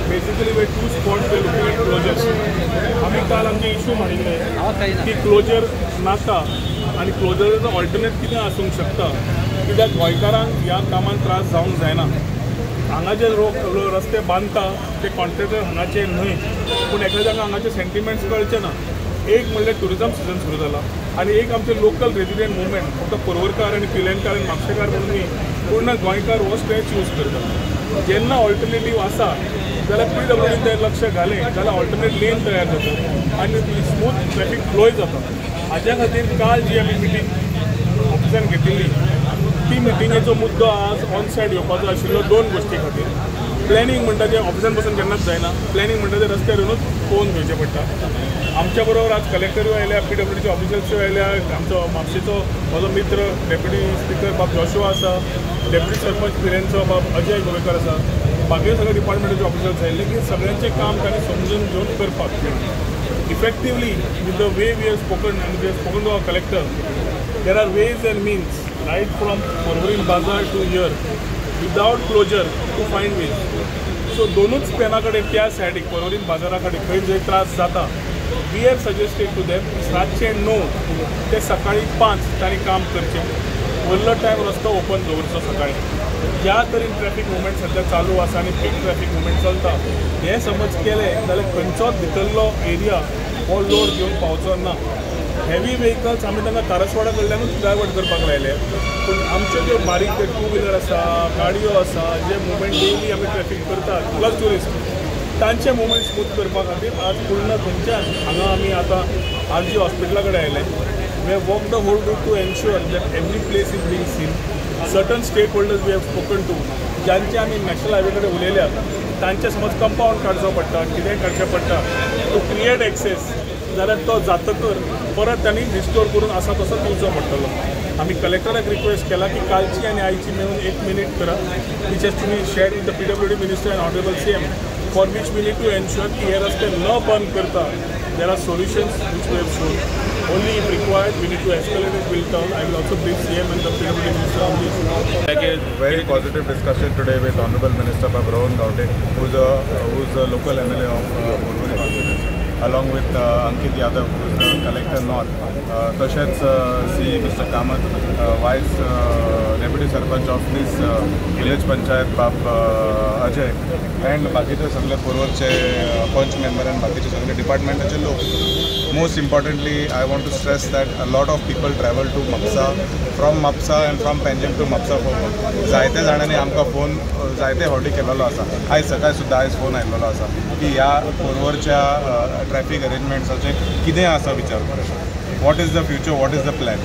Basically, we two spots we looking at closures. आमी काल आमचे इशू मांडिल्ले की क्लोजर नाका आनी क्लोजराचो ऑल्टरनेट कितें आसूंक शकता, कित्याक गोंयकारांक ह्या कामान त्रास जावंक जायना. हांगा जे लोक रस्ते बांदता ते कॉन्ट्रॅक्टर हांगाचे न्हय, पूण एकाद्याक हांगाचे सेंटिमेंट्स कळचे ना. एक म्हणल्यार ट्युरिजम सिजन सुरू जाला आनी एक आमचे लोकल रेजिडेंट मुवमेंट, फक्त पर्वरकार आनी पिलेंकार आनी म्हापशेकार म्हणून न्ही, पूर्ण गोंयकार हो स्ट्रेच यूज करता. जेन्ना ऑल्टरनेटीव आसा जाल्यार पीडब्ल्यूडीन तें लक्ष घालें जाल्यार ऑल्टरनेट लेन तयार जाता आनी स्मूथ ट्रॅफिक फ्लोय जाता. हाज्या खातीर काल जी आमी मिटींग ऑफिसान घेतिल्ली ती मिटिंगेचो मुद्दो आज ऑन सायड येवपाचो आशिल्लो दोन गोश्टी खातीर. प्लॅनिंग म्हणटा तें ऑफिसान बसून केन्नाच जायना, प्लॅनिंग म्हणटा तें रस्त्यार येवनूच पळोवन घेवचें पडटा. आमच्या बरोबर आज कलेक्टरूय आयल्या, पीडब्ल्यूडीचे ऑफिसर्सूय आयल्या, आमचो म्हापशेचो म्हजो मित्र डेप्युटी स्पिकर बाब जोशुआ आसा, डेप्युटी सरपंच पिरेंचो बाब अजय गोवेकर आसा, बाकी सगळे डिपार्टमेंटाचे ऑफिसर्स आयिल्ले की सगळ्यांचें काम तांणी समजून घेवन करपाक. Effectively with the way we have spoken and we have spoken to our collector, there are ways and means right from Porvorim Bazaar to here without closure to find ways. So दोनूच पेना कडेन त्या सायडीक पर्वरीम बाजारा कडेन खंय जंय त्रास जाता, we have suggested to them रातचें 9 ते सकाळीं 5 तांणी काम करचें. वयलो टायम रस्तो ओपन दवरचो सकाळीं. ज्या तरेन ट्रॅफिक मुवमेंट सद्या चालू आसा आनी पीक ट्रॅफिक मुवमेंट चलता हें समज केलें जाल्यार खंयचोच भितरलो एरिया हो लोड घेवन पावचो ना. हेवी व्हेकल्स आमी तांकां कारसवाडा कडल्यानूच डायवर्ट करपाक लायले, पूण आमच्यो ज्यो बारीक ते टू व्हिलर आसा, गाडयो आसा, जे मुवमेंट डेली आमी ट्रॅफिक करतात प्लस ट्युरिस्ट, तांचे मुवमेंट स्मूथ करपा खातीर आज पूर्ण थंयच्यान हांगा आमी आतां आरजी हॉस्पिटला कडेन आयले. We have walk the whole route to ensure that every place is being seen. Certain stakeholders we have spoken to, ज्यांचे आमी नॅशनल हायवे कडेन उलयल्या तांचे समज कंपावंड काडचो पडटा, कितेंय काडचें पडटा टू क्रिएट एक्सेस, जाल्यार तो जातकर परत तांणी रिस्टोर करून आसा तसोच दिवचो पडटलो. आमी कलेक्टराक रिक्वेस्ट केला की कालची आनी आयची मेळून एक मिनीट करा, which has to be share with the PWD minister and honourable CM, for which we need to ensure की हे रस्ते न बंद करता there are solutions which we have shown. Only if required we need to escalate it, will turn. I will also brief CM and the PWD minister on this. Very positive discussion today with Honorable Minister Bab Rohan Khaunte, who's a local MLA of Porvorim constituency, along with Ankit Yadav, who's the Collector North, तशेंच C Mr. Kamat, Vice Deputy Sarpanch of this village panchayat Bab Ajay, and बाकीचे सगळे पोरवरचे पंच member आनी बाकीचे सगळे डिपार्टमेंटाचे लोक. Most importantly, I want to stress that a lot of people travel to Mapsa, from Mapsa and from Panjim to Mapsa for work. जायते जाणांनी आमकां फोन जायते फावटी केलेलो आसा, आयज सकाळी सुद्दां आयज फोन आयिल्लो आसा की ह्या पोरवरच्या ट्रॅफिक अरेंजमेंट्साचें कितें आसा विचार करून, what is the future, what is the plan.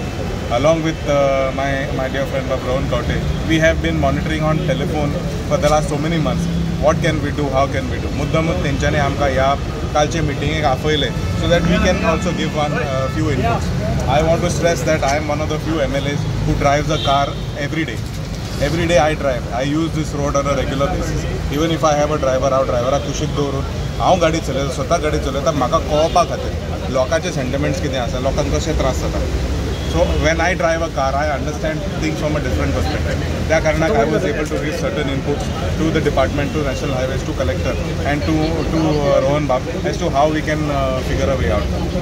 Along with my dear friend Bab Rohan Khaunte, we have been monitoring on telephone for the last so many months. What can we do, how can we do. मुद्दामूच तेंच्यांनी आमकां ह्या कालचे मिटिंगेक आपयलें so that we can also give one few inputs. I want to stress that I am one of the few MLAs who drives a car every day. Every day I drive. I use this road on a regular basis. Even if I have a driver, हांव ड्रायव्हराक कुशीक दवरून हांव गाडी चलयता, स्वता गाडी चलयता, म्हाका कळपा खातीर लोकांचे सेंटिमेंट्स कितें आसा, लोकांक कशे त्रास जाता. So when I drive a car, I understand things from a different perspective. त्या कारणाक I was able to give certain inputs to the department, to National Highways, to collector and to Rohan Bab as to how we can figure a way out.